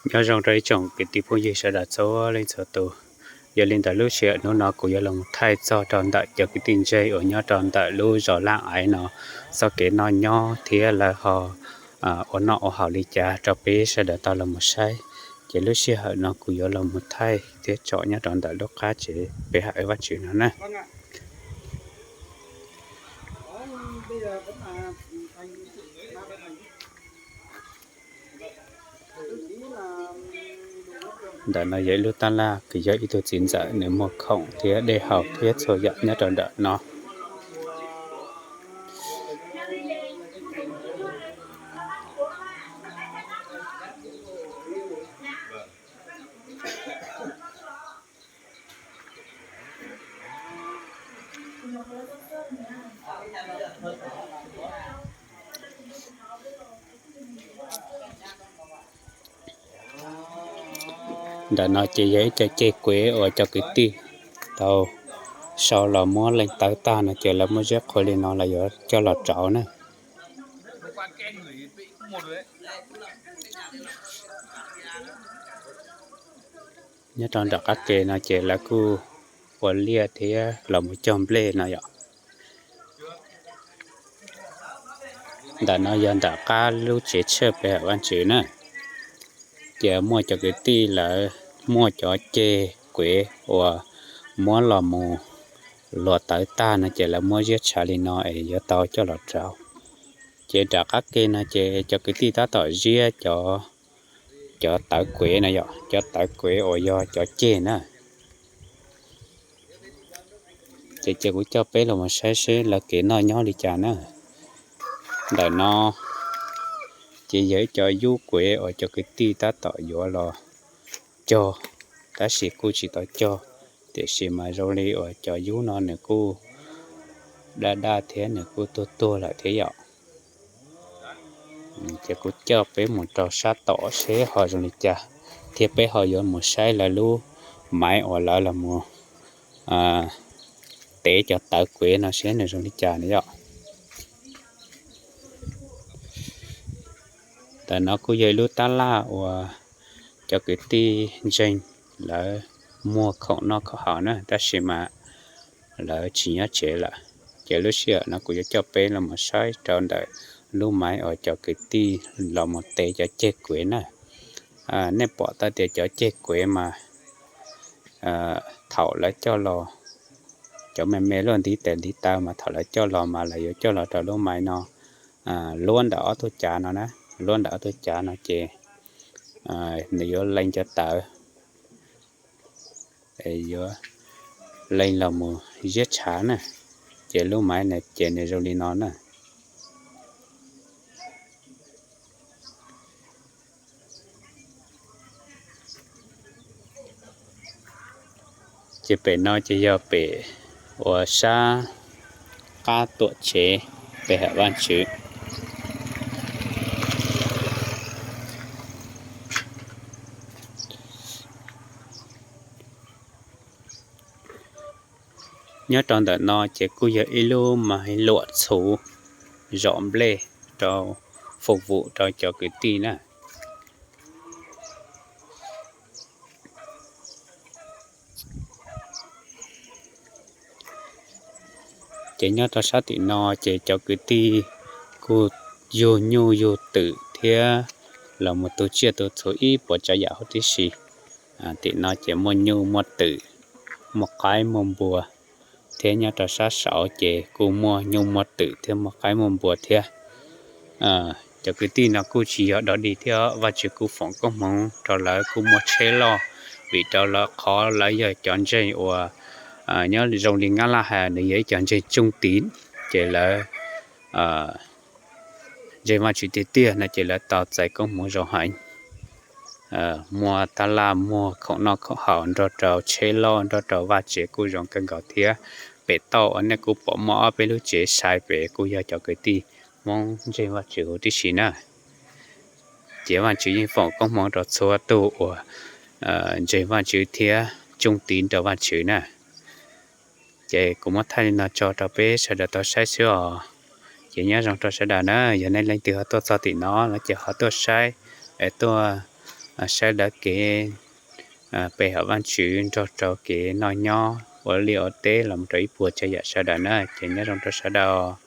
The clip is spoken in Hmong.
Nyob zoo rau ib tsoom kwv tij phooj ywg sawv daws txhua leej txhua tus. Yog li ntawd lub sij hawm hnub no kuv yuav los mus thaij txog rau ntawm cov kwv tij ntseeg uas nyob rau ntawm lub zos Laj Aiv no txoj kev noj nyob thiab lawv ho ua noj ua haus li cas rau peb sawv daws tau los mus saib. Ces lub sij hawm no kuv yuav los mus thaij thiab tsom nyob rau ntawm lub qab tsev peb hawm Vajtswv no na. Ntawm no yog ib lub tab laj kws yog ib tug txiv ntxawm nws muag khoom thiab dej haus thiab txhua yam nyob rau ntawm no. Ntawm no ces yog ib co ceg kuev uas cov kwv tij tau sau los muab leej tawv tag no ces lawv muab ziab qhuav li no lawv yuav coj los rauv na. Nyob rau nram qab ke no ces lawv kuj ua liaj thiab los mus cog nplej no yom. Ntawm no yog nram qab lub tsev tshaj pem hawm Vajtswv na. Ces muaj cov kwv tij lawv muaj cov ceg kuev uas muab los mus luas tawv tag no ces lawv muab ziab tshav li no es yuav tau coj los rauv. Ces nram qab ke no ces cov kwv tij tab tom ziab cov, cov tawv kuev no yom, cov tawv kuev uas yog cov ceg na. Ces cia kuv coj peb los mus saib seb lawv kev noj nyob li cas na. Ntawm no ces yog ib co yub kuev uas cov kwv tij tab tom yuav los cog, tab sis kuj tsis tau cog, tiam sis mas zoo li uas cov yub no nws kuj daj daj thiab nws kuj tuag tuag lawm thiab yom. Ces kuv coj peb mus rau sab tom seb ho zoo li cas, thiab peb ho yuav mus saib lawv lub maiv uas lawv los mus tev cov tawv kuev no seb nws zoo li cas na yom. Ntawm no kuj yog ib lub tab laj uas cov kwv tij ntseeg lawv muag khoom noj khoom haus na, tab sis mas lawv tsis nyob tsev lawm. Ces lub sij hawm no kuv yuav coj peb los mus saib rau ntawm lub maiv uas cov kwv tij los mus tev cov ceg kuev na. Nej pom tau tias cov ceg kuev mas thaum lawv coj los, cov me me luaj ntiv tes ntiv taw mas thaum lawv coj los mas lawv yuav coj los rau lub maiv no, luab ntawm ob tug cav no na, luab ntawm ob tug cav no ces nws yuav lees cov tawv, yuav lees los mus ziab tshav na, ces lub maiv no ces nws zoo li no na. Ces pem no ces yog pem uas sab qab tuam tsev pem hawm Vajtswv. Nyob rau ntawm no ces kuj yog ib lub maiv luam txhuv zom nplej rau, phục vụ rau cov kwv tij na. Ces nyob rau sab tim no ces cov kwv tij kuj yug nyuj yug twm thiab los mus tu tsiaj tu txhuv ib puas tsav yam huv tib si. Tim no ces muaj nyuj muaj twm, muaj qaib muaj npua, thiab nyob rau sab saud ces kuj muaj nyuj muaj twm thiab muaj qaib muaj npua thiab. Cov kwv tij no kuj tsis yog dog dig thiab, Vajtswv kuj foom koob hmoov rau lawv kuj muaj tsheb loj, vim rau lawv qhov lawv yog cov ntseeg uas nyob zoo li Nyab Laj has nws yog ib cov ntseeg tsooj tiv, ces lawv ntseeg Vajtswv tiag tiag no ces lawv tau txais koob hmoov zoo heev. Muaj tab laj muag khoom noj khoom haus nrog rau tsheb loj nrog rau vaj tsev kuj zoo kawg nkaus thiab. Pem toj uas nej kuj pom muaj ob peb lub tsev sai pem kuj yog cov kwv tij Hmoob ntseeg Vajtswv huv tib si na. Ces Vajtswv yeej foom koob hmoov rau txhua tus uas ntseeg Vajtswv thiab tsooj tiv rau Vajtswv na. Ces kuv muab thaij li no tso rau peb sawv daws tau saib xwb os. Ces nyob zoo rau sawv daws na, yog nej leej twg ho tuaj txog tim no los ces ho tuaj saib es tuaj saib dab kev pe hawm Vaajtswv nrog rau kev noj nyob ua liaj ua teb los rau ib puas tsav yam sawv daws na. Ces nyob zoo rau sawv daws.